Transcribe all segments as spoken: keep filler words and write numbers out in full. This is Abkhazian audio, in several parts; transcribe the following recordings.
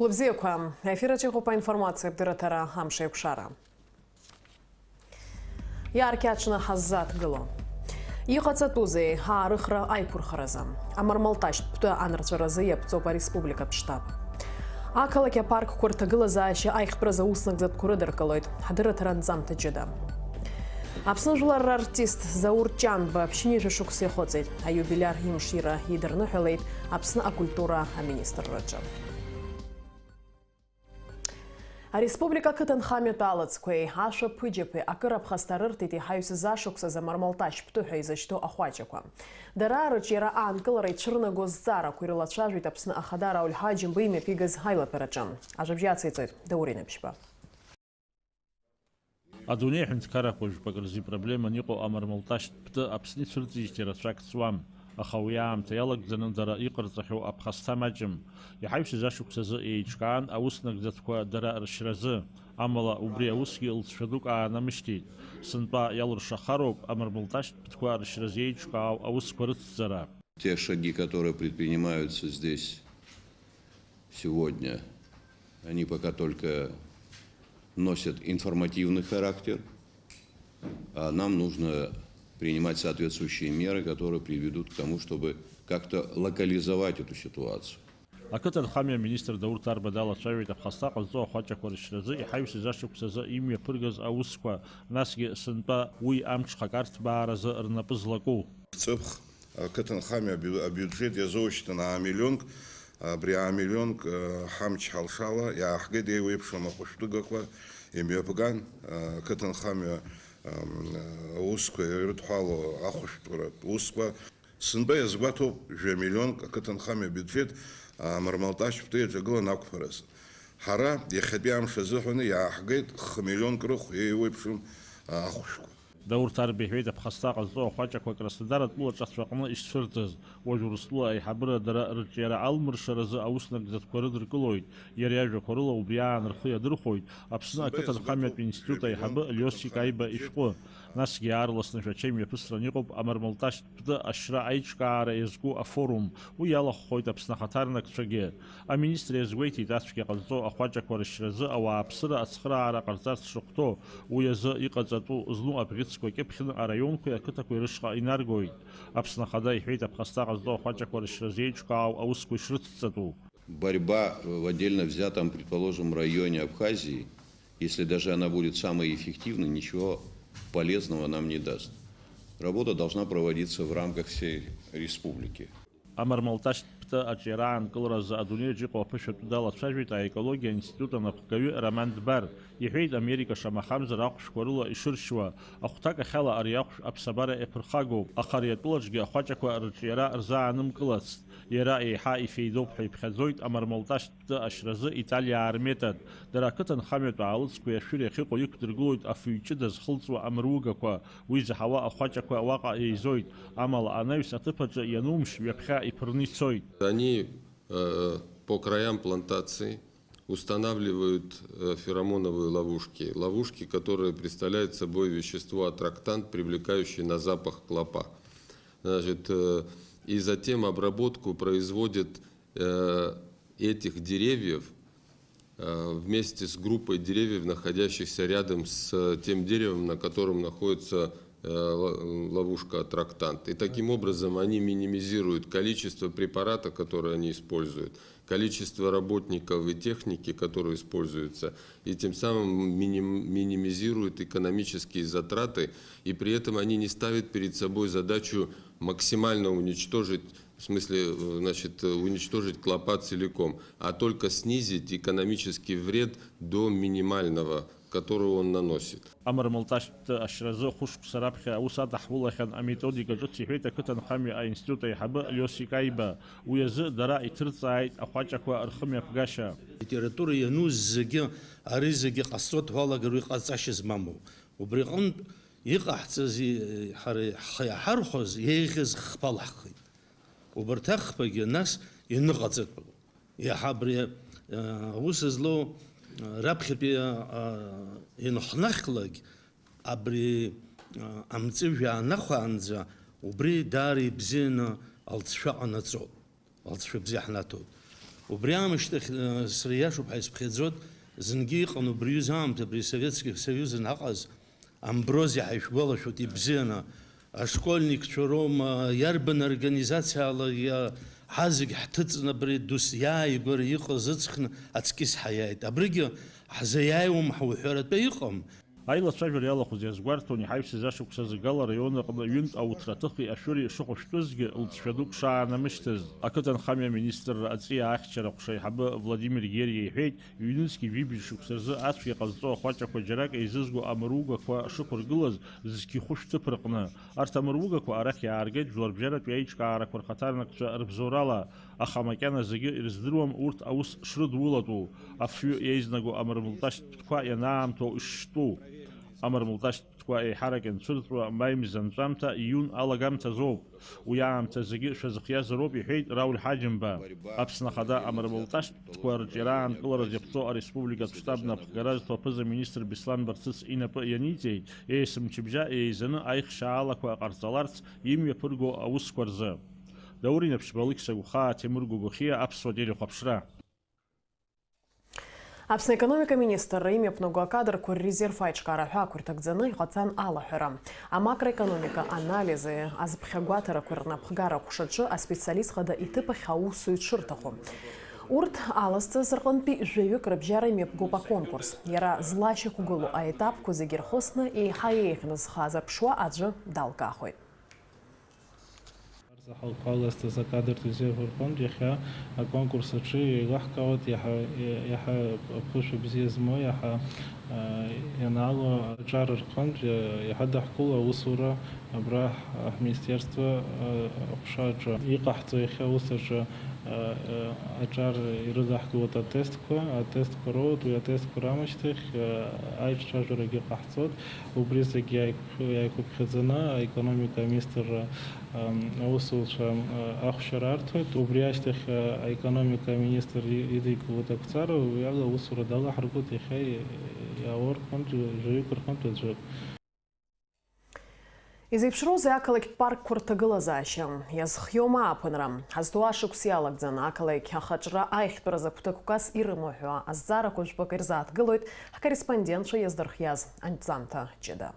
Лыбзиақәа, ефираҿ иҟоуп аинформациатә дырраҭара «Амш еиқәшара». Иааркьаҿны ҳаззааҭгыло. Иҟаҵатәузеи аарыхра аиқәырхаразы? Амармалташьтә ԥтәы анырҵәаразы иаԥҵоуп ареспубликатә штаб. Ақалақь апаркқәа рҭагылазаашьа аихтәразы ауснагӡатәқәа рыдыркылоит. Ҳдырраҭара анҵамҭа ҷыда. Аԥсны жәлар рартист Заур Ҷанба ԥшьынҩажәа шықәса ихыҵит. Аиубилиар имшира идырныҳәалеит Аԥсны акультура аминистрраҿы. Ареспублика ақыҭанхамҩатә алаӡқәеи ашәаԥыџьаԥи акыр аԥхасҭа рырҭеит иҳаҩсыз ашықәсазы амармалташьтә ԥтәы ҳәа изышьҭоу ахәаҷақәа. Дара рыҿиара аанкылара ицәырнаго зҵаарақәа ирылацәажәеит Аԥсны Ахада Рауль Ҳаџьымба имҩаԥигаз аилатәараҿы. Ажәабжь ациҵоит Даур Инаԥшьба. Адунеи аҳәынҭқаррақәа жәпак рзы ипроблеманы иҟоу амармалташьтә ԥтәы Аԥсны ицәырҵижьҭеи рацәак ҵуам, аха уи аамҭа иалагӡаны дара иҟарҵахьоу аԥхасҭа маҷым. Иҳаҩсыз ашықәсазы еиҿкаан аус нагӡатәқәа дара ршьразы, амала убри аусгьы лҵшәа дук аанамышьҭит. Сынтәа иалыршахароуп амармалташьтә ԥтәқәа ршьразы еиҿкаау аусқәа рыцҵара. Те шаги, которые предпринимаются здесь сегодня, они пока только носят информативный характер, а нам нужно принимать соответствующие меры, которые приведут к тому, чтобы как-то локализовать эту ситуацию. Ақыҭанхамҩа аминистр Даур Ҭарба далацәажәеит аԥхасҭа ҟазҵо ахәаҷақәа ршьразы иҳаҩсыз ашықәсазы имҩаԥыргаз аусқәа, насгьы сынтәа уи амҽхак арҭбааразы рнапы злаку. Ҵыԥх ақыҭанхамҩа абиу-, абиуџьет иазоушьҭын аа миллионк, абри аа миллионк, э, ҳамч ҳалшала иааҳгеит еиуеиԥшым ахәышәтәыгақәа, имҩаԥган, э, ақыҭанхамҩа, ам, э, аусқәа ирыдҳәалоу ахәышәтәратә усқәа. Сынтәа иазгәаҭоуп жәа миллионк ақыҭанхамҩа абиуџьет, а, амармалташьтә ԥтәы иаҿагылан ақәԥаразы. Ҳара иахьатәи амш азыҳәаны иааҳгеит хы миллионк рыхә еиуеиԥшым, а, ахәшәқәа. Даур Ҭарба иҳәеит, аԥхасҭа ҟазҵо ахәаҷақәа Краснодар атәылаҿацә аҟны ишцәырҵыз, уажә Урыстәыла аиҳабыра дара рыҿиара алмыршаразы аус нагӡатәқәа рыдыркылоит. Иара иажәақәа рыла убри аан рхы иадырхәоит Аԥсны ақыҭанхамҩатә институт аиҳабы Лиосик Аиба ишәҟәы. Насгьы аарласны Шәача имҩаԥысран иҟоуп амармалташьтә ԥтәы ашьра аиҿкаара иазку афорум. Уи иалахәхоит Аԥсны ахаҭарнакцәагьы. Аминистр иазгәеиҭеит, ацәгьа ҟазҵо ахәаҷақәа рышьразы ауааԥсыра ацхыраара ҟарҵарц шахәҭоу, уи азы иҟаҵатәу зну абӷьыцқәа кьыԥхьны араионқәеи ақыҭақәеи рышҟа инаргоит. Аԥсны Ахада иҳәеит, аԥхасҭа ҟазҵо ахәаҷақәа рышьразы еиҿкаау аусқәа ишрыцҵатәу. Борьба в отдельно взятом, предположим, районе Абхазии, если даже она будет самой эффективной, ничего полезного нам не даст. Работа должна проводиться в рамках всей республики. Амармалташьтә ԥтәы аҿиара аанкыларазы адунеиаҿ иҟоу аԥышәатәы далацәажәеит аекологиа аинститут анапхгаҩы Роман Дбар. Иҳәеит, Америка шамахамзар ахәшәқәа рыла ишыршьуа, ахәҭакахьала ари ахәшә аԥсабара иаԥырхагоуп, аха ари атәылаҿгьы ахәаҷақәа рыҿиара рзаанымкылацт. Иара еиҳа ифеидоуп ҳәа иԥхьаӡоит амармалташьтә ԥтәы ашьразы Италиаа рметод. Дара ақыҭанхамҩатә аалыҵқәеи ашәыреи ахьыҟоу иқәдыргылоит афҩы ҷыда зхылҵуа амругақәа. Уи заҳауа ахәаҷақәа уаҟа еизоит, амала анаҩс аҭыԥ аҿы ианумшь, ҩаԥхьа иԥырны ицоит. Они, э, по краям плантации устанавливают, э, феромоновые ловушки. Ловушки, которые представляют собой вещество аттрактант, привлекающий на запах клопа. Значит, э, и затем обработку производят, э, этих деревьев, э, вместе с группой деревьев, находящихся рядом с, э, тем деревом, на котором находится, э, ло-, ловушка аттрактант. И таким образом они минимизируют количество препарата, который они используют, количество работников и техники, которые используются, и тем самым миним-, минимизируют экономические затраты, и при этом они не ставят перед собой задачу максимально уничтожить, в смысле, э, значит, э, уничтожить клопа целиком, а только снизить экономический вред до минимального, который он наносит. Амармалташьтә ԥтәы ашьразы хәышықәса раԥхьа аус адаҳулахьан аметодика ҿыц, иҳәеит ақыҭанхамҩа аинститут аиҳабы Лиосик Аиба. Уи азы дара иҭырҵааит ахәаҷақәа рхымҩаԥгашьа. Литература иануз зегьы, ари зегьы ҟазҵо ҭалагар уи ҟаҵашьа змамоу. Убри аҟынтә иҟаҳҵаз, и-, ҳара ҳхы иаҳархәаз, еиӷьыз хԥа лаҳхит. Убарҭ ахԥагьы нас иныҟаҵатәуп. Иаҳа абри, а, аус злоу, а, раԥхьатәи, а, а, инхнахлак, абри, а, амҵәыжәҩа анахәаанӡа убри даара ибзианы алҵшәа ҟанаҵоит, алҵшәа бзиа ҳнаҭоит. Убри аамышьҭахь, э, сара иашоуп ҳәа исыԥхьаӡоит, зынгьы иҟан убри аҩыза аамҭа, абри Советски Союз анаҟаз, Амбрози ҳаишәгәалашәоит ибзианы, ашкольникцәа роума, иарбан организациала иа-, ҳазегь ҳҭыҵны абри дус иааигәара иҟаз ыҵхны аҵкьыс ҳаиааит. Абригьы ҳзаиааиуам ҳәа уҳәаратәы иҟам. Аилацәажәара иалахәыз иазгәарҭон иҳаҩсыз ашықәс азы Гала араион аҟны ҩынтә ауҭраҭыхи ашәыри шыхәышәтәызгьы лҵшәа дук шаанамышьҭыз. Ақыҭанхамҩа аминистрра аҵиаа ахьчара аҟәша аиҳабы Владимир Гериа иҳәеит, ҩнызқьи жәибжь шықәса рзы ацәгьа ҟазҵо ахәаҷақәа џьарак еизызго амыругақәа шықәыргылаз зқьи хәышә ҭыԥ рҟны. Арҭ амыругақәа арахь иааргеит жәларбжьаратәи аиҿкаарақәа рхаҭарнакцәа рыбзоурала, аха макьана зегьы ирыздыруам урҭ аус шрыдулатәу, афҩы еизнаго амырмылтәашьтә ԥҭқәа ианаамҭоу иштәу. Амырмылтәашьтә ԥҭқәа еиҳарак ианцәырҵуа маи мза анҵәамҭа, июн алагамҭазоуп. Уи аамҭа зегьы шәазыхиазароуп, иҳәеит Рауль Ҳаџьымба. Аԥсны Ахада амырмылтәашьтә ԥҭқәа рҿиара аанкыларазы иаԥҵоу ареспубликатә штаб напхгара зҭо аԥыза-министр Беслан Барцыц инапы ианиҵеит, есымчыбжьа еизаны аихшьаалақәа ҟарҵаларц имҩаԥырго аусқәа рзы. Даур Инаԥшьба, Алықьса Гәхаа, Ҭемыр Гогохиа, Аԥсуа телехәаԥшра. Аԥсны аекономика министрра имҩаԥнаго акадрқәа ррезерв аиҿкаара ҳәа ақәырҭагӡаны иҟаҵан алаҳәара. Амакроекономика анализи азԥхьагәаҭарақәа рнапхгара аҟәшаҿы аспециалист хада иҭыԥ ахь аусзуҩ дшырҭаху. Урҭ алазҵаз рҟынтәи жәаҩык рыбжьара имҩаԥгоуп аконкурс. Иара злашьақәгылоу аетапқәа зегьы рхысны еиҳа еиӷьны зхы азырԥшуа аӡәы далгахуеит. Арзаҳалқәа алазҵаз акадртә резерв рҟынтә иахьа аконкурс аҿы еилаҳкаауеит иаҳа, иаҳа аԥышәа бзиа змоу, иаҳа, а, ианаало аҿар рҟынтә иа-, иаҳа даҳкыло аусура абра ҳ-, ҳминистерство, а, аҟәша аҿы. Иҟаҳҵо иахьа аус аҿы, а, а, аҿар ирыдаҳкылоит атестқәа, атестқәа роуеит, уи атестқәа раамышьҭахь, а, аиҿцәажәарагьы ҟаҳҵоит. Убри зегьы иааиқәԥх-, иааиқәыԥхьаӡаны аекономика аминистрра, ам, аусуцәа, ам, ахәшьара арҭоит. Убри ашьҭахь, а, аекономика аминистр и-, идикылоит ақәҵара, уи ала аусура далаҳаргоит иахьа и-, иаауа рҟынтә, жәаҩык рҟынтә аӡәык. Изеиԥшроузеи ақалақьтә паркқәа рҭагылазаашьа? Иазхиоума ааԥынра? Ҳазҭоу ашықәс иалагӡаны ақалақь ахаҿра аиӷьтәразы гәҭакқәас ирымоу ҳәа азҵаарақәа жәпакы ирзааҭгылоит ҳкорреспондентцәа иаздырхиаз анҵамҭа ҷыда.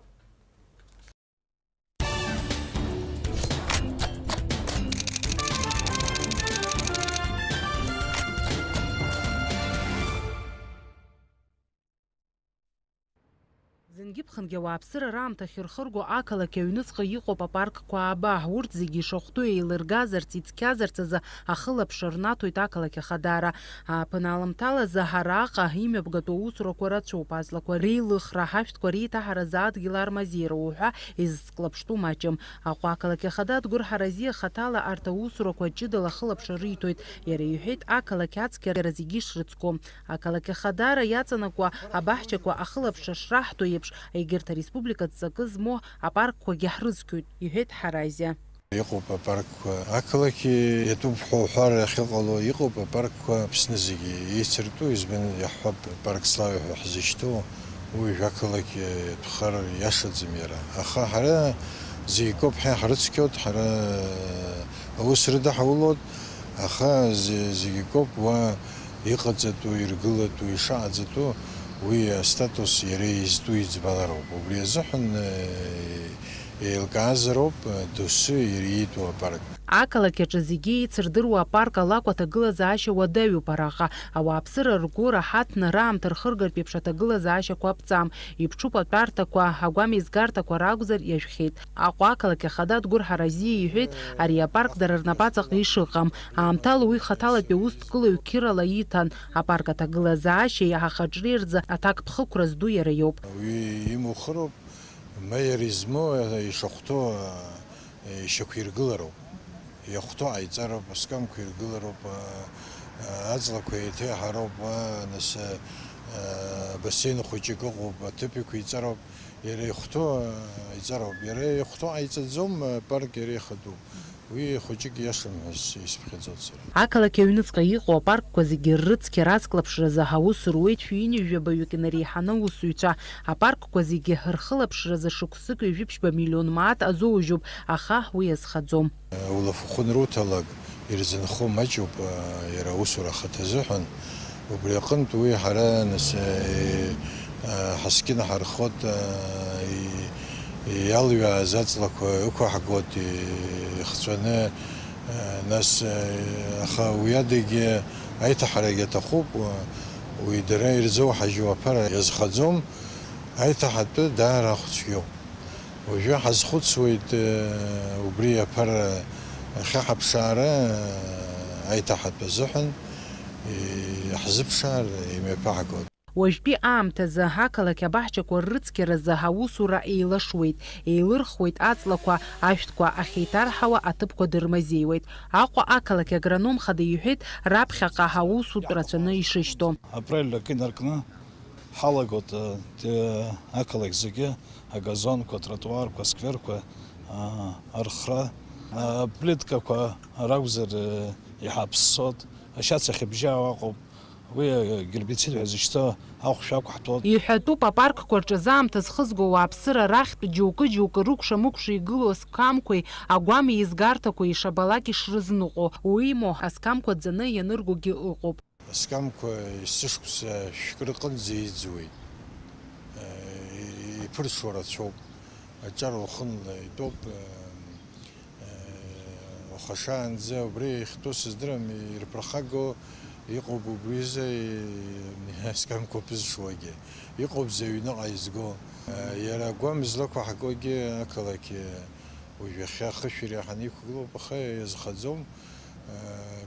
Зынгьы-ԥхынгьы ауааԥсыра раамҭа ахьырхырго ақалақь аҩныҵҟа иҟоуп апаркқәа ааба. Урҭ зегьы ишахәҭоу еилыргазарц, ицқьазарц азы ахылаԥшра рнаҭоит ақалақь ахадара. Ааԥын аламҭалазы араҟа имҩаԥгатәу аусурақәа рацәоуп, аҵлақәа реилыхра, аҳашәҭқәа реиҭаҳаразы адгьыл армазеира уҳәа изыцклаԥштәу маҷым. Аҟәа ақалақь ахада Адгәыр Ҳаразиа хаҭала арҭ аусурақәа ҷыдала ахылаԥшра риҭоит. Иара иҳәеит, ақалақь ацқьара зегьы ишрыцку. Ақалақь ахадара иаҵанакуа абаҳчақәа ахылаԥшра шраҳҭо еиԥш, егьырҭ ареспублика ҵакы змоу апаркқәагьы ҳрыцқьоит, иҳәеит Ҳаразиа. Иҟоуп апаркқәа. Ақалақь иатәуп ҳәа уҳәар ахьыҟало, иҟоуп апаркқәа Аԥсны зегьы еицыртәу, избан, иаҳҳәап, парк Славы ҳәа ҳзышьҭоу, уи жәақалақь иатәхар иашаӡам иара. Аха ҳара зегь акоуп, ҳа ҳрыцқьоит, ҳара аус рыдаҳулоит, аха зе-, зегь акоуп, уа иҟаҵатәу, иргылатәу, ишаҟаҵатәу, уи астатус иара изтәу иӡбалароуп. Убри азыҳәан, э, еилкаазароуп, э, досу иара иитәу апарк. Ақалақь аҿы зегьы еицырдыруа апарк алакә аҭагылазаашьа уадаҩуп араҟа. Ауааԥсыра ргәы раҳаҭны раамҭа рхыргартә еиԥш аҭагылазаашьақәа аԥҵам. Иԥҽуп атәарҭақәа, агәамеизгарҭақәа ракәзар, иажәхьеит. Аҟәа ақалақь ахада Адгәыр Ҳаразиа иҳәеит, ари апарк дара рнапаҵаҟа ишыҟам. Аамҭала уи хаҭалатәи аусҭкылаҩ қьырала иҭан. Апарк аҭагылазаашьеи ахаҿреи рзы аҭакԥхықәра зду иара иоуп. Уи имухыроуп, ма иара измоу ишахәҭоу ишьақәиргылароуп. Иахәҭоу ҟаиҵароуп, аскамқәа иргылароуп, аҵлақәа еиҭеиҳароуп, нас, абасеин хәыҷык ыҟоуп, аҭыԥ иқәиҵароуп. Иара ихәҭоу, а, иҵароуп. Иара ихәҭоу ҟаиҵаӡом, а, парк иара ихадоуп. Уи хәыҷык иашам ҳәа с-, исыԥхьаӡоит сара. Ақалақь аҩныҵҟа иҟоу апаркқәа зегьы ррыцқьара ацклаԥшразы аус руеит шәи ҩынҩажәи жәабаҩык инареиҳаны аусзуҩцәа. Апаркқәа зегьы рхылаԥшразы шықәсык ҩажәи ԥшьба миллион мааҭ азоужьуп, аха уи азхаӡом. Улафахәы анруҭалак, Ирзынхо маҷуп, а, иара аусура ахаҭа азыҳәан. Убри аҟынтә уи ҳара нас, а, и-, а, ҳаскьын ҳархот, а, и-, иалҩааз аҵлақәа ықәаҳгот, и-, ихҵәаны, а, нас, а, аха уи адагьы аиҭаҳарагьы аҭахуп, уа-, уи дара ирзоуҳажьу аԥара иазхаӡом, аиҭаҳатәы даара ахәцәгьоуп. Уажәы ҳазхәыцуеит, э, убри аԥара ахьаҳаԥшаара, э, аиҭаҳатә азыҳәан, э, иаҳзыԥшаар имҩаԥаҳгоит. Уажәтәи аамҭазы ақалақь абаҳчақәа ррыцқьаразы аусура еилашуеит, еилырхуеит аҵлақәа, ашәҭқәа ахьеиҭарҳауа аҭыԥқәа дырмазеиуеит. Аҟәа ақалақь агроном хада иҳәеит, раԥхьаҟа аусутә рацәаны ишышьҭоу. Апрель акы инаркны ҳалагоит, э, ақалақь зегьы агазонқәа, атротуарқәа, аскверқәа, а, архра, а, аплиткақәа ракәзар, э, иҳаԥссоит, ашьац ахьыбжьаау аҟоуп, уи, э, гербицид ҳәа зышьҭоу ахәшә ақәҳҭәоит. Иҳәатәуп, апаркқәа рҿы заамҭа зхызго ауааԥсыра рахьтә џьоукы-џьоукы рыкәша-мыкәша игылоу асқамқәеи агәам еизгарҭақәеи ишабалак ишрызныҟәо, уимоу, асқамқәа ӡаны ианыргогьы ыҟоуп. Асқамқәа есышықәса шәкы рҟынӡа иӡуеит. Иԥыршо рацәоуп. Аҿар уахынла итәоуп. Уахашаанӡа убри иахьтәоу сыздырам, ирԥырхаго иҟоуп убризы асқамқәа ԥызшуагьы. Иҟоуп зыҩныҟа изго. Иара агәам злақәаҳгогьы ақалақь уажәахьа ахышә иреиҳаны иқәгылоуп, аха иазхаӡом.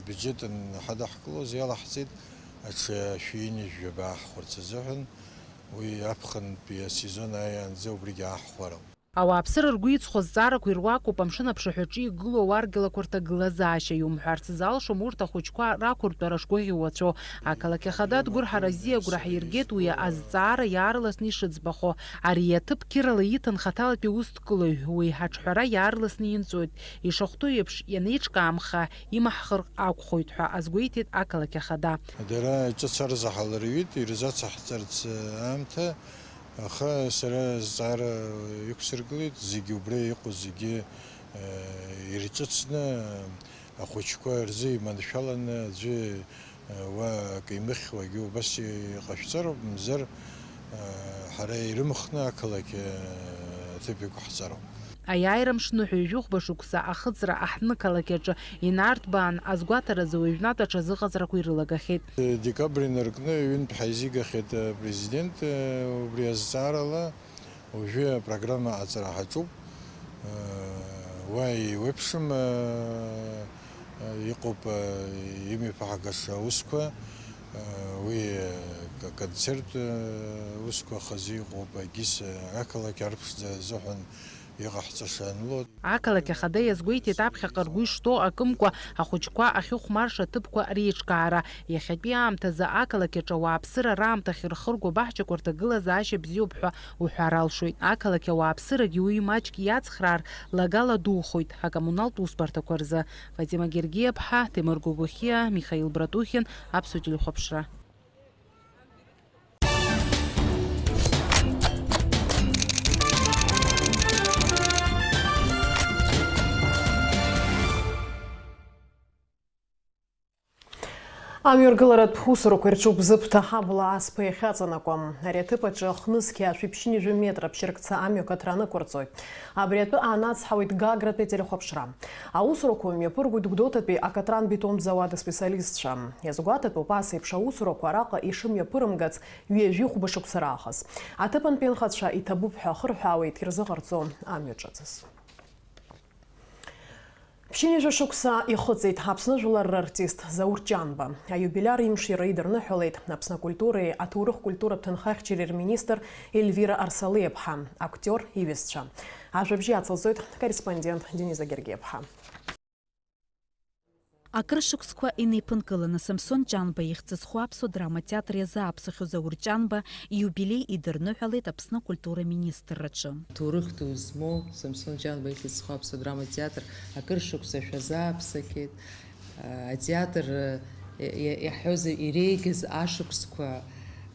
Бюджетын ҳадаҳкылоз иалаҳҵеит аҽа шәи ҩынҩажәи жәаба ааҳхәарц азыҳәан, уи аԥхынтәи асезон ааиаанӡа убригьы ааҳхәарауп. Ауааԥсыра ргәы иҵхо азҵаарақәа ируакуп амшын аԥшаҳәаҿы игылоу ауаргьалақәа рҭагылазаашьа, иумҳәарц залшом урҭ ахәыҷқәа рақәыртәара шгәаӷьуа уацәоу. Ақалақь ахада Дгәыр Ҳаразиа агәра ҳиргеит уи азҵаара иаарласны ишыӡбахо. Ари аҭыԥ қьырала иҭан хаҭалатәи аусҭкылаҩ, уи ҳаҿҳәара иаарласны инҵәоит. Ишахәҭоу еиԥш, ианеиҿкаамха, имаҳхыр акәхоит ҳәа азгәеиҭеит ақалақь ахада. Дара ҿыц арзаҳал рҩит, ирзацаҳҵарц аамҭа, аха сара азҵаара иқәсыргылеит, зегьы убра иҟоу зегьы, э, ирҿыцны, ахәыҷқәа рзы иманшәаланы аӡәы, э, уа акы имыхьуагьы убас иҟашәҵароуп, мзар, э, ҳара ирымхны ақалақь, э, аҭыԥ иқәаҳҵароуп. Аиааира мшныҳәа ҩажәи хәба шықәса ахыҵра аҳҭнықалақь аҿы инарҭбаан, азгәаҭаразы уажәнатә аҽазыҟаҵарақәа ирылагахьеит. Декабр инаркны ҩынтә ҳаизигахьеит, э, Президент, э, убри азҵаарала. Уажәы апрограмма аҵара ҳаҿуп. Уа еиуеиԥшым иҟоуп имҩаԥаҳгаша аусқәа, уи аконцерт усқәа хазы иҟоуп, егьыс ақалақь арԥшӡа азыҳәан иҟаҳҵаша анло. Ақалақь ахада иазгәеиҭеит аԥхьаҟа ргәы ишҭоу акымкәа ахәыҷқәа ахьыхәмарша аҭыԥқәа реиҿкаара. Иахьатәи аамҭазы ақалақь аҿы ауааԥсыра раамҭахь рхырго абаҳчақәа рҭагылазаашьа бзиоуп ҳәа уҳәар алшоит. Ақалақь ауааԥсырагьы уи маҷк иацхраар, лагала духоит акоммуналтә усбарҭақәа рзы. Фатима Гергиаԥҳа, Ҭемыр Гогохиа, Михаил Братухин, Аԥсуа телехәаԥшра. Амҩаргыларатә усурақәа ирҿуп Зыԥҭа ҳабла Асԥа иахьаҵанакуа. Ари аҭыԥ аҿы хнызқьи аашәи ԥшьынҩажәи метра ԥшьыркца амҩа акаҭра анықәырҵоит. Абри атәы аанацҳауеит Гагратәи ателехәаԥшра. Аусурақәа мҩаԥыргоит Гәдоуҭатәи акатран бетонтә зауад аспециалистцәа. Иазгәаҭатәуп ас еиԥш аусурақәа араҟа ишымҩаԥырымгац ҩажәи хәба шықәса раахыс. Аҭыԥантәи анхацәа иҭабуп ҳәа ахырҳәаауеит ирзыҟарҵо амҩа ҿыцыз. Ԥшьынҩажәа шықәса ихыҵит Аԥсны жәлар рартист Заур Ҷанба. Аиубилиар имш иара идырныҳәалеит Аԥсны акультуреи аҭоурых-культуратә ҭынхахьчареи рминистр Ельвира Арсалиаԥҳа, актиор иҩызцәа. Ажәабжь иацылҵоит корреспондент Дениза Гергиаԥҳа. Акыр шықәсқәа инеиԥынкыланы Самсон Ҷанба ихьӡ зху аԥсуа драматеатр иазааԥсахьоу Заур Ҷанба ииубилеи идырныҳәалеит Аԥсны акультура министрраҿы. Ҭоурых ду змоу Самсон Ҷанба ихьӡ зху аԥсуа драматеатр акыр шықәса шәазааԥсахьеит. Атеатр, иа-, иаҳҳәозар, иреиӷьыз ашықәсқәа,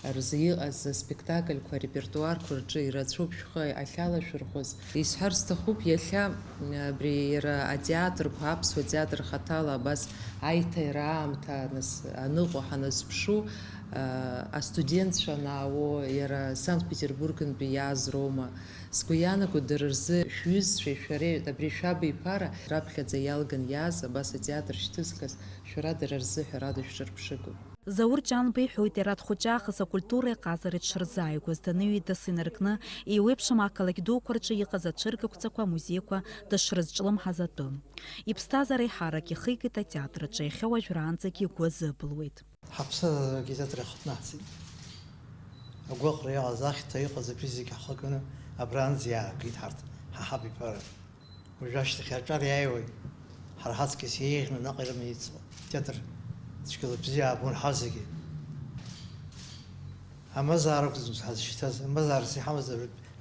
рзы иҟаз аспектакльқәа арепертуарқәа рҿы ирацәоуп шәхы ахьалашәырхәыз. Исҳәар сҭахуп, иахьа абри иара атеатрқәа, аԥсуа театр хаҭала абас аиҭаира аамҭа нас аныҟәо ҳаназԥшу, астудентцәа анаауо, иара Санкт-Петербургнтәи иааз роума? Сгәы иаанагоит, дара рзы шәҩызцәеи шәареи абри шәабиԥара раԥхьаӡа иалган иааз абас атеатр шьҭызхыз шәара дара рзы ҳәарада шәҿырԥшыгоуп. Заур Ҷанба иҳәоит, иара дхәыҷаахыс акультуреи аҟазареи дшырзааигәаз, даныҩеидас инаркны, еиуеиԥшым ақалақь дуқәа рҿы иҟаз ацәыргақәҵақәа, амузеиқәа дышрызҿлымҳаз атәы. Иԥсҭазаара еиҳарак ихигеит атеатр аҿы, иахьа уажәраанӡагьы игәы азыбылуеит. Ҳаԥсҭазаарагьы атеатр иахҭнаҳҵеит. Агәаҟра иалаз ахьҭа иҟаз абри зегь ҳхы кны абранӡа иаагеит ҳарҭ, ҳа ҳабиԥара. Уажә ашьҭахь аҿар иааиуеит. Ҳара ҳаҵкьыс еиӷьны наҟ ирыман ицо. Театр цәгьала бзиа аабон ҳазегьы. Амазаара акәӡам ҳазшьҭаз, амазаарас иҳамаз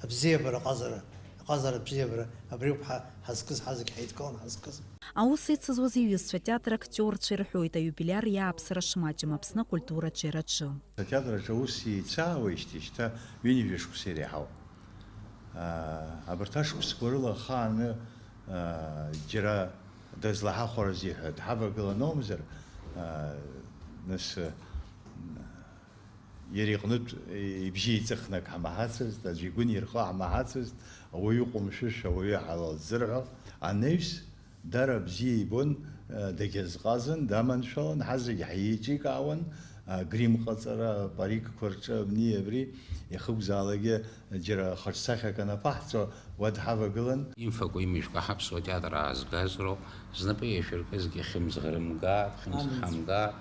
абзиабара аҟазара, аҟазара абзиабара, абри ауп ҳа ҳазкыз, ҳазегь ҳаидкыланы ҳазкыз. Аус ицызуаз иҩызцәа атеатр актиорцәа ирҳәоит, аиубилиар иааԥсара шмаҷым Аԥсны акультура аҿиараҿы. Атеатр аҿы аус еицаауеижьҭеи шьҭа ҩынҩажәа шықәса иреиҳауп. Абарҭ ашықәсқәа рыла ахааны, џьара дызлаҳахәарыз иҳәа дҳавагылан оумзар, нас, иара иҟнытә ибжьы еиҵыхны ак ҳамаҳацызт, аӡәы игәы нирхо ҳамаҳацызт, ауаҩы ҟәымшәышә, ауаҩы ҳалал ззырҳәо анаҩс, дара бзиа ибон, дагьазҟазан, даманшәалан, ҳазегь ҳиеиҿикаауан, грим ҟаҵара, апарикқәа рҿы абни абри, иахыкәзаалакгьы џьара хаҿсахьак анаԥаҳҵо, уа дҳавагылан. Имфакәа имыжәкәа ҳаԥсуа театр аазгаз роуп, знапы иашәыркызгьы хьымӡӷ рымгааит, хьымӡӷ ҳамгааит,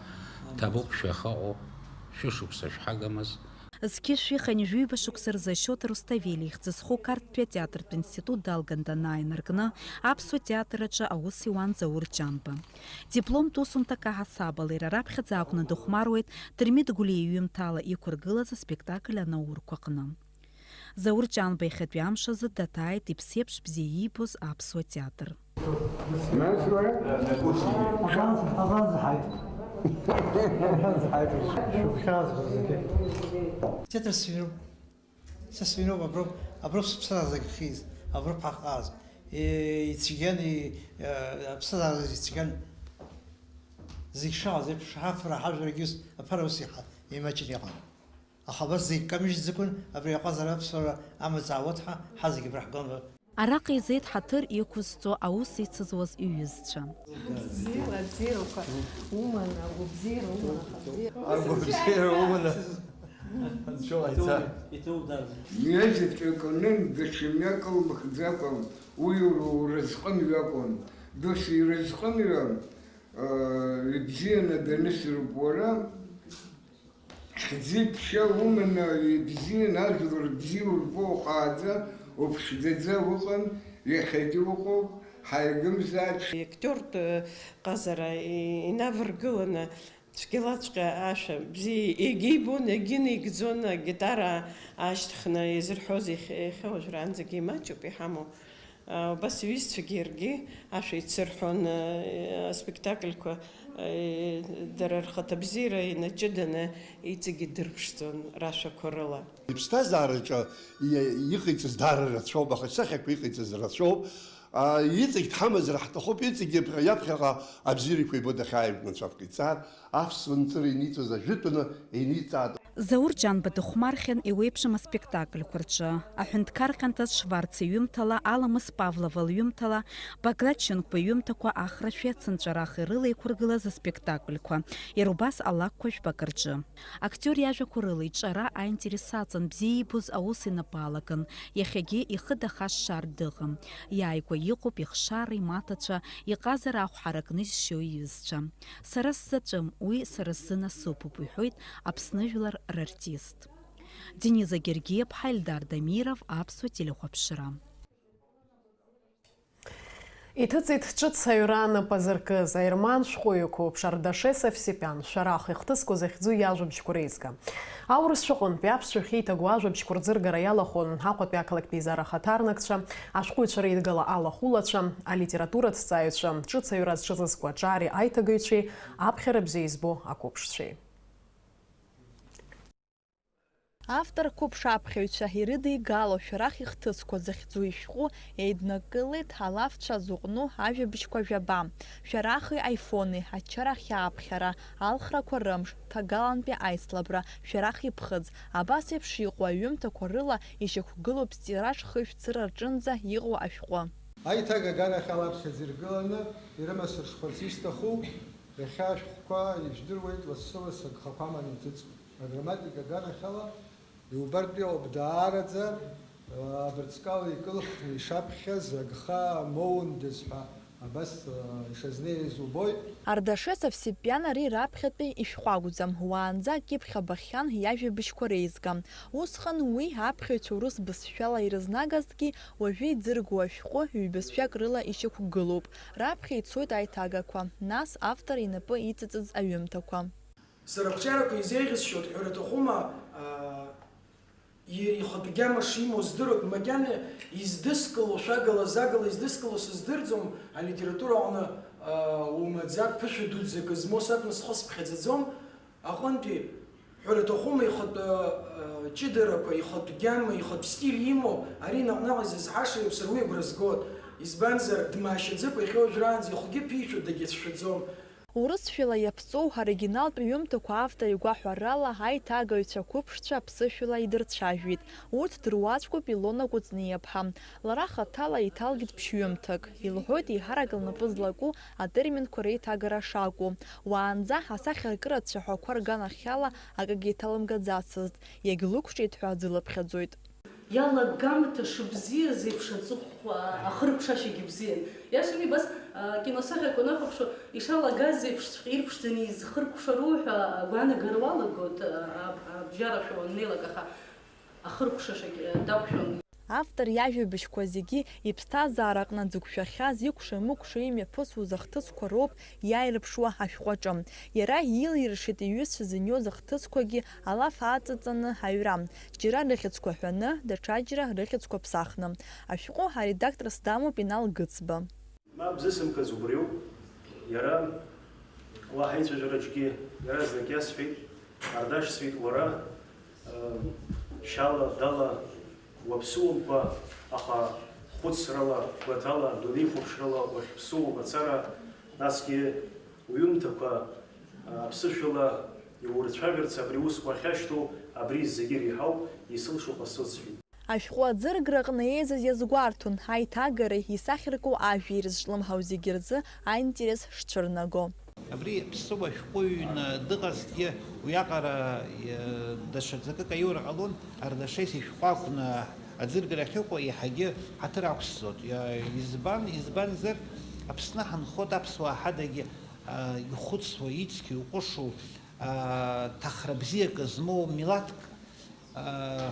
ҭабуп шәахаҟоу, шәышықәса шәҳагамыз. Зқьышә ихынҩажәи ҩба шықәса рзы Шьоҭа Руставели ихьӡ зху Қарҭтәи атеатртә институт далган данааинаркны, аԥсуа театр аҿы аус иуан Заур Ҷанба. Дипломтә усумҭак аҳасабала иара раԥхьаӡа акәны дыхәмаруеит Дырмит Гәлиа иҩымҭала иқәыргылаз аспектакль анаурқәа аҟны. Заур Ҷанба иахьатәи амш азы даҭааит иԥсеиԥш бзиа иибоз аԥсуа театр. Нас уара? Аӷанз, аӷанз ҳаит. Аӷанз ҳаит. Шәыгәхьаазго зегьы. Театр сыҩноуп. Са сыҩноуп, аброуп, аброуп сыԥсҭазаара зегь ахьиз, аброуп ҳахьҟаз. Е, ицәгьан, и, э, аԥсҭазаара ицәгьан. Зегь шыҟаз еиԥш, ҳафара, ҳажәрагьы ус, аԥара ус иаҳа-, имаҷын иҟан. Аха абас зегь камыжьӡакәан, абри аҟазара аԥсуара амаҵ аауеит ҳәа, ҳазегь абра ҳгон. Араҟа изеит ҳаҭыр иқәызҵо аус ицызуаз иҩызцәа. Бзиала, абзиарақәа уманы, агәабзиара уманы, ахабзиара. Агәабзиара уманы. Анцәа иҭа. Иҭоуӡам. Мҩазаҵәык анын, даҽа мҩак лмыхӡакәа, уи уразҟымҩы акәын. Досу иразҟымҩы, э, ибзианы данысырбуа, Хьӡи-ԥшьа уманы, ибзиан, ажәлар бзиа урбо, ухааӡа, уԥшӡаӡа уҟан, иахьагьы уҟоуп, ҳаигымзааит. Актиортә ҟазара инаваргыланы, цәгьалаҵәҟьа ашәа бзиа егьибон, егьынаигӡон, агитара аашьҭхны изырҳәоз иахьа, иахьа уажәраанӡагьы имаҷуп иҳамоу. Убас иҩызцәагьы иаргьы ашәа ицырҳәон, аспектакльқәа, дара рхаҭабзиара инаҷыданы иҵегьы дырԥшӡон рашәақәа рыла. Иԥсҭазаараҿы иҟаиҵаз даара рацәоуп, аха исахьақәа иҟаиҵаз рацәоуп. Иҵегь дҳамазар ҳҭахуп, иҵегь иаԥхьаҟа абзиарақәа ибо дахьааиқәнацәа ҟаиҵар. Аԥсуа нҵыра иниҵоз ажәытәаны иниҵааит. Заур Ҷанба дыхәмархьан еиуеиԥшым аспектакльқәа рҿы, аҳәынҭқар ҟьантаз Шварц иҩымҭала, Аламыс Павлова лҩымҭала, Баграт Шьынқәба иҩымҭақәа Ахрашәеи Ацынҵәарахеи рыла еиқәыргылаз аспектакльқәа, иара убас алакәқәа жәбак рҿы. Актиор иажәақәа рыла иҿара аинтерес аҵан бзиа иибоз аус инапы алаган, иахьагьы ихы дахашшар дыҟам. Иааигәа иҟоуп ихшара, имаҭацәа, иҟазара ахә ҳаракны изшьо иҩызцәа. Сара сзаҵәым, уи сара сзы насыԥуп, иҳәоит Аԥсны жәлар рартист. Дениза Гергиаԥҳа, Ельдар Дамиров, Аԥсуа телехәаԥшра. Иҭыҵит ҿыц аҩра анапы азыркыз, аерман шәҟәыҩҩы қәыԥш Ардашес Овсепиан, Шәарах ихҭысқәа захьӡу иажәабжьқәа реизга. Аурыс шәҟәынтәи аԥсшәа ахьеиҭагоу ажәабжьқәа рӡыргара иалахәын Аҟәатәи ақалақь Беизара ахаҭарнакцәа, ашәҟәыҩҩцәа реидгыла алахәылацәа, алитератураҭҵааҩцәа, ҿыц аҩра зҽазызку аҿари аиҭагаҩцәеи, аԥхьара бзиа избо ақәыԥшцәеи. Автор қәыԥшаԥхьаҩцәа ирыдигало шәарах ихҭысқәа зыхьӡу ишәҟәы еиднакылеит алафцәа зыҟәну ажәабжьқәа жәаба, шәарахи аифони, ачарахь ааԥхьара, алхрақәа рымш, ҭагалантәи аицлабра, шәарах иԥхыӡ, абас еиԥш иҟоу аҩымҭақәа рыла ишьақәгылоуп стираж хышә цыра рҿынӡа иҟоу ашәҟәы. Аиҭагагарахь ала аԥхьаӡа иргыланы ирымасыршхәарц исҭаху, иахьа ашәҟәқәа ижәдыруеит лассы-лассы агхақәа аманы иҭыҵуа. Аграмматика аганахьала иубартә иҟоуп даараӡа, абырҵкала икылхны ишаԥхьаз агха моундаз ҳәа абас, ишазнеиз убоит. Ардашес Овсепиан ари раԥхьатәи ишәҟәы акәӡам, уаанӡа акьыԥхь абахьан иажәабжьқәа реизга. Усҟан уи аԥхьаҩцәа урыс бызшәала ирызнагазҭгьы, уажәы иӡыргоу ашәҟәы ҩбызшәак рыла ишьақәгылоуп. Раԥхьа ицоит аиҭагақәа, нас автор инапы иҵыҵыз аҩымҭақәа. Сара ақәҿиарақәа изеиӷьысшьоит, ҳәара аҭахума, аа, иара ихатә гьама шимоу здыруеит, макьана издыскыло, шәагала-загала издыскыло сыздырӡом, алитература аҟны, аа, умаӡа ԥышәа дуӡӡак змоу сакәны схы сыԥхьаӡаӡом, аҟынтәи, ҳәара аҭахума, ихатә, аа, ҷыдарақәа, ихатә гьама, ихатә стиль имоу, ари наҟ-наҟ изызҳаша иаԥсыр уи агәра згоит, избанзар, дмаашьаӡакәа иахьа уажәраанӡа ихгьы ԥишәо дагьацәшәаӡом. Урысшәала иаԥҵоу оригиналтә ҩымҭақәа автор игәаҳәарала аиҭагаҩцәа қәыԥшцәа аԥсышәала идырцәажәеит. Урҭ дыруаӡәкуп Илона Кәыҵниаԥҳа. Лара хаҭала иҭалгеит ԥшьҩымҭак. Илҳәоит еиҳарак лнапы злаку атерминқәа реиҭагара шакәу. Уаанӡа асахьаркыратә цәаҳәақәа рганахьала акагьы иҭалымгаӡацызт, иагьлықәҿиеит ҳәа дзылыԥхьаӡоит. Иалагамҭа шыбзиаз еиԥш аҵыхәхәа, ахыркәшашьагьы бзиан. Иашами, абас, а, киносахьақәа уанахәаԥшуа, ишалагаз еиԥшҵәҟьа ирԥшӡаны изхыркәшару ҳәа агәаанагара уалагоит, а, а, абжьарашәа уаннеилак, аха ахыркәшашьагь, а, дақәшәон. Автор иажәабжьқәа зегьы иԥсҭазаараҟны дзықәшәахьаз, икәша-мыкәша имҩаԥысуаз ахҭысқәа роуп иааирԥшуа ашәҟәаҿы. Иара илиршеит иҩызцәа зыниоз ахҭысқәагьы алаф аҵаҵаны аҩра, џьара рыхьӡқәа ҳәаны, даҽаџьара рыхьӡқәа ԥсахны. Ашәҟәы аредакторс дамоуп Инал Гыцба. Мап зысымкыз убриоуп. Иара уаҳа ицәажәараҿгьы иаразнак иасҳәеит, Ардаш, сҳәеит, уара, э, шьала, дала, уаԥсыуамкәа, аха хәыцрала, гәаҭала, дунеихәаԥшрала уахьԥсыуоу мацара, насгьы уҩымҭақәа, э, аԥсышәала иурцәажәарц абри аусқәа ахьашьҭоу, абри зегьы иреиҳау исылшо ҟасҵоит, сҳәеит. Ашәҟәы аӡырграҟны еизаз иазгәарҭон, аиҭагареи исахьарку ажәеи ирызҿлымҳау зегьы рзы аинтерес шцәырнаго. Абри ԥсыуа шәҟәыҩҩны дыҟазҭгьы, уиаҟара, э, даҽа ӡакык аиура ҟалон, Ардашес ишәҟәы акәны аӡыргара ахьыҟоу иаҳагьы ҳаҭыр ақәсҵоит. Э, избан, избанзар, Аԥсны ҳанхоит, аԥсуаа ҳадагьы, э, ихәыцуа, ицқьоу, иҟәышу, э, ҭахра бзиак змоу милаҭк, э,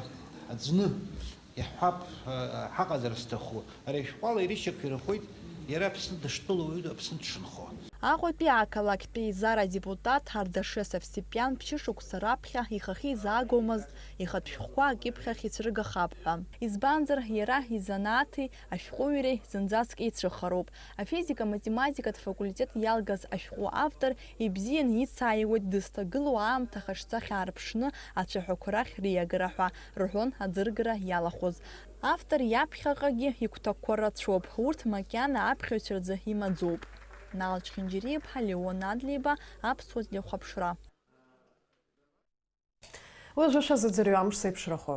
аӡәны. Иаҳҳәап, ҳаҟазар зҭаху, ари ашәҟәала ирышьақәирӷәӷәеит иара Аԥсны дыштәылоу, Аԥсны дшынхо. Аҟәатәи ақалақьтә еизара адепутат Ардашес Овсепиан ԥшьышықәса раԥхьа ихахьы изаагомызт ихатә шәҟәқәа акьыԥхьахь ицәыргахап ҳәа. Избанзар, иара изанааҭи ашәҟәыҩреи зынӡаск еицәыхароуп. Афизика-математикатә факультет иалгаз ашәҟәы автор ибзиан ицааиуеит дызҭагылоу аамҭа хаҿсахьа аарԥшны ацәаҳәақәа рахь риагара ҳәа, рҳәон аӡыргара иалахәыз. Автор иаԥхьаҟагьы игәҭакқәа рацәоуп, урҭ макьана аԥхьаҩцәа рзы имаӡоуп. Нал Чхинџьириаԥҳа, Леон Адлеиба, Аԥсуа телехәаԥшра. Уажәы шәазыӡырҩуа амш зеиԥшрахо.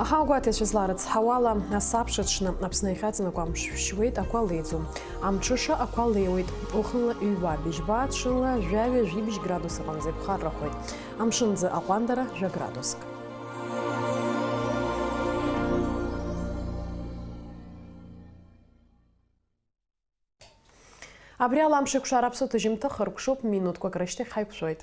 Аҳауагәаҭаҩцәа зларыцҳауала, асабша аҽны Аԥсны иахьаҵанакуа амш шәшьуеит, ақәа леиӡом. Амҽыша ақәа леиуеит, уахынла ҩба, быжьба, ҽынла жәаҩа-жәибжь градус аҟынӡа иԥхаррахоит. Амшынӡы аҟәандара жәа градуск. Абри ала амш еиқәшара аԥсуа ҭыжьымҭа хыркәшоуп, минуҭқәак рышьҭахь ҳаиқәшәоит.